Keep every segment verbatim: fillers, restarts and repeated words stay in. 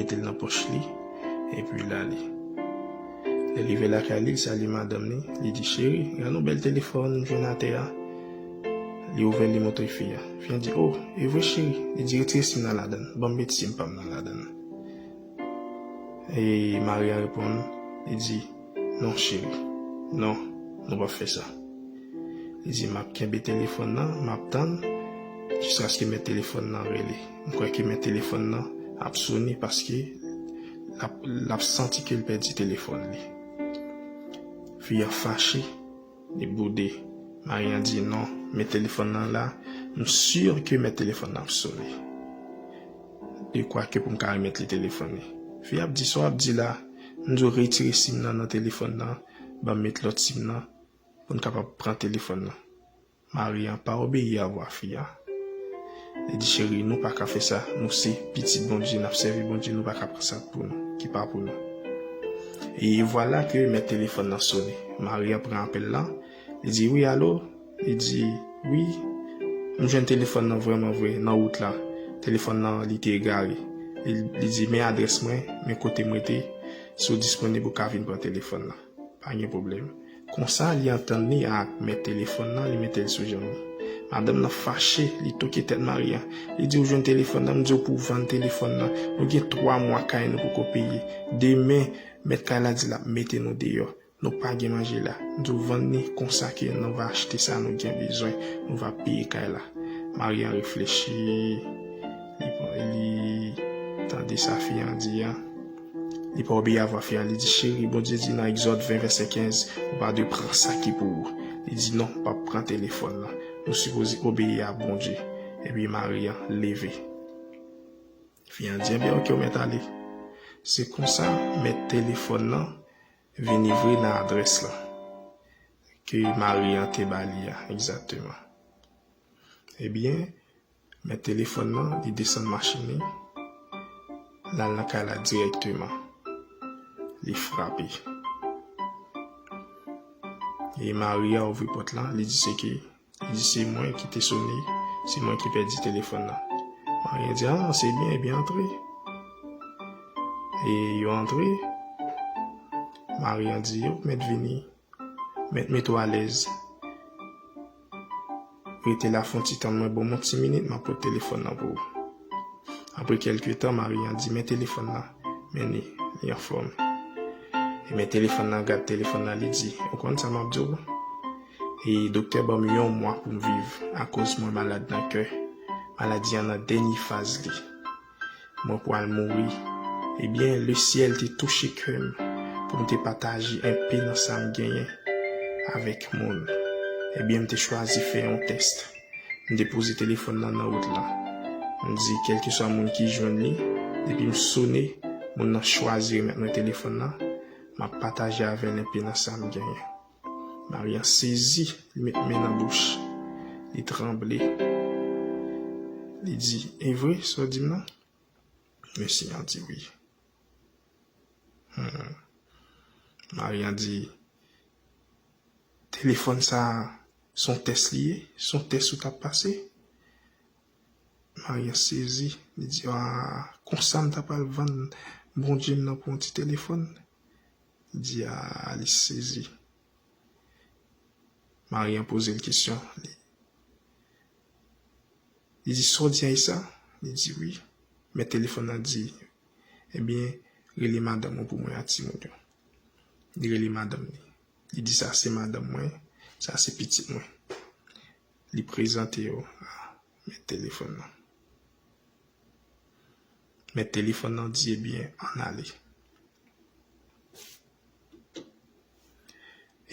mete l nan pòch li, epi l ale. Lè l rive lakay li, li salye madanm li, li di, "Cheri, gade yon bèl telefòn m jwenn atè a." Li ouvè l, li montre fi a. Fi a di, "O, e vre cheri?" Li di, "Retire sim nan ladann, ban m met sim pa m nan ladann." E mari a reponn, li di, "Non cheri, non, nou p ap fè sa." Li di, "M ap kenbe telefòn nan, m ap tann jiskaske mèt telefòn nan rele. M kwè ke mèt telefòn nan ap sone paske l ap, l ap santi ke l pèdi telefòn li." Fi a fache, li boude. Mari a di, "Non, mèt telefòn nan la, m si ke mèt telefòn nan ap sone. Dekwa ke pou m ka remèt li telefòn li." Fi a ap di, "Sa w ap di la, m di w retire sim nan nan telefòn nan, ban m met lòt sim nan, pou n kapab pran telefòn nan." Mari a pa obeyi a vwa fi a. Li di, "Cheri, nou pa ka fè sa. Nou se pitit Bondye, n ap sèvi Bondye, nou pa ka pran sa pou nou, ki pa pou nou." E vwala ke mèt telefòn nan sone. Mari a pran apèl la. Li di, "Wi, alo?" Li di, "Wi, m jwenn telefòn nan vrèman vre, nan wout la. Telefòn nan, li te egare." Li, li di, "Men adrès mwen, men kote m rete. Si w disponib, ou ka vin pran telefòn nan." Pa gen pwoblèm. Konsa, li antann li ak mèt telefòn nan, li mete l sou janm li. Madanm nan fache, li toke tèt mari a. Li di, "Ou jwenn telefòn nan, m di w pou w vann telefòn nan. Nou gen twa mwa kay nou poko peye. Demen, mèt kay la di l ap mete nou deyò. Nou pa gen manje la. M di w vann li, konsa ke nou va achte sa nou gen bezwen. Nou va peye kay la." Mari a reflechi. Li, li tande sa fi an di an. Li pa obeyi a vwa fi a, li di, "Cheri, Bondye di nan Egzòd ven vèsè kenz, ou pa dwe pran sa ki pou ou." Li di, "Non, m p ap pran telefòn nan. Nou sipoze obeyi a Bondye." Epi mari a leve. Fi a di, "Ebyen, oke, ou mèt ale." Se konsa, mèt telefòn nan vin livre nan adrès la ke mari a te ba li a, egzakteman. Ebyen, mèt telefòn nan, li desann machin li, l al nan kay la dirèkteman. Li frape. E mari a ouvri pòt la, li di se ke, li di se mwen ki te sone, se mwen ki pèdi telefòn nan. Mari a di, "A, se byen, ebyen antre." E yo antre, mari a di, "Yo, mèt vini." Mèt mete w alèz. Rete la fè yon ti tann mwen, ban m yon ti minit, m ap pote telefòn nan pou ou. Apre kèlke tan, mari an di, "Men telefòn nan, men li, li anfòm." E men telefòn nan, gad telefòn nan, li di, "Ou konn sa m ap di w? E doktè ban m yon mwa pou m viv, akoz mwen malad nan kè. Maladi an nan dènye faz li. Mwen pral mouri. Ebyen, lesyèl te touche kè m pou m te pataje enpe nan sa m genyen avèk moun. Ebyen, m te chwazi fè yon tès. M depoze telefòn nan nan wout la. M di, kèlkeswa moun ki jwenn li, depi m sone, moun nan chwazi remèt mwen telefòn nan, m ap pataje avè l enpe nan sa m genyen." Mari an sezi, li met men nan bouch, li tranble. Li di, "E vre, sa w di m nan?" Mesye an di wi. Hmm. Mari an di, "Telefòn sa a, se yon tès li ye? Se yon tès ou t ap pase?" Mari an sezi, li di, "A, konsa m ta pral vann Bondye m nan pou yon ti telefòn?" Li di, a, li sezi. Mari an poze l kesyon. Li, li di, "Sa w di a, e sa?" Li di, "Wi." Men telefòn nan di, "Ebyen, rele madanm ou pou mwen ak timoun yo." Li rele madanm li. Li di, "Sa se madanm mwen, sa se pitit mwen." Li prezante yo a men telefòn nan. Men telefòn nan di, "Ebyen, ann ale."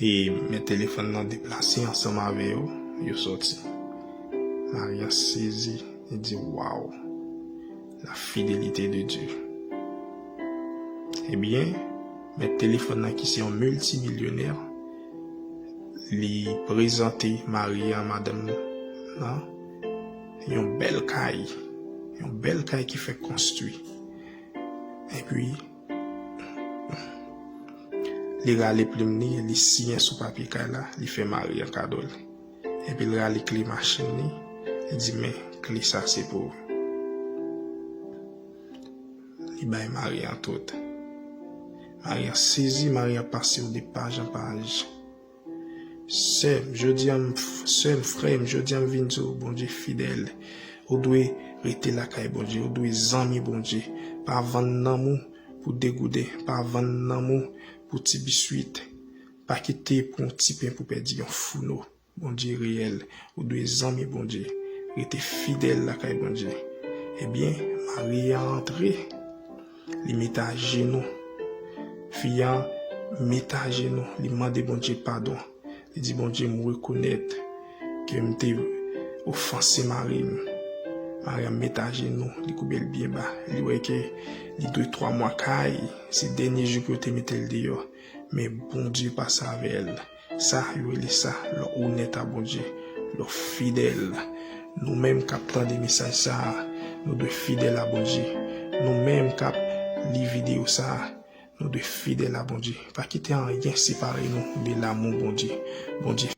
E men telefòn nan deplase ansanm avè yo, yo sòti. Mari an sezi, li di, "Waw, la fidélité de Dieu." Ebyen, men telefòn nan ki se yon miltimilyonè, li prezante mari an, madanm nan, yon bèl kay, yon bèl kay ki fèk konstwi. Epi, li rale plim li, li siyen sou papye kay la, li fè mari an kado l. Epi l rale kle machin li, li di, "Men, kle sa se pou ou." li bay mari an tout. Mari an sezi, mari an pase w de paj an paj. Sè m, jodi a m, sè m, frè m, jodi a m vin di w, Bondye fidèl. Ou dwe rete lakay Bondye, ou dwe zanmi Bondye. Pa vann nanm ou pou degouden, pa vann nanm ou pou ti biswit. Pa kite pou yon ti pen pou pèdi yon founo. Bondye reyèl, ou dwe zanmi Bondye. Rete fidèl lakay Bondye. Ebyen, mari an antre, li mete ajenou. Fi an mete ajenou, li mande Bondye padon. Li di, Bondye, m rekonèt ke m te ofanse mari m. Mari an mete ajenou, li koube l byen ba. Li wè ke li dwe twa mwa kay, se dènye jou pou yo te mete l deyò. Men Bondye pase avè l. Sa yo rele sa lè w onèt a Bondye, lè w fidèl. Nou menm k ap tande mesaj sa a, nou dwe fidèl a Bondye. Nou menm k ap li videyo sa a, nou dwe fidèl a Bondye. Pa kite anyen separe nou de lanmou Bondye. Bondye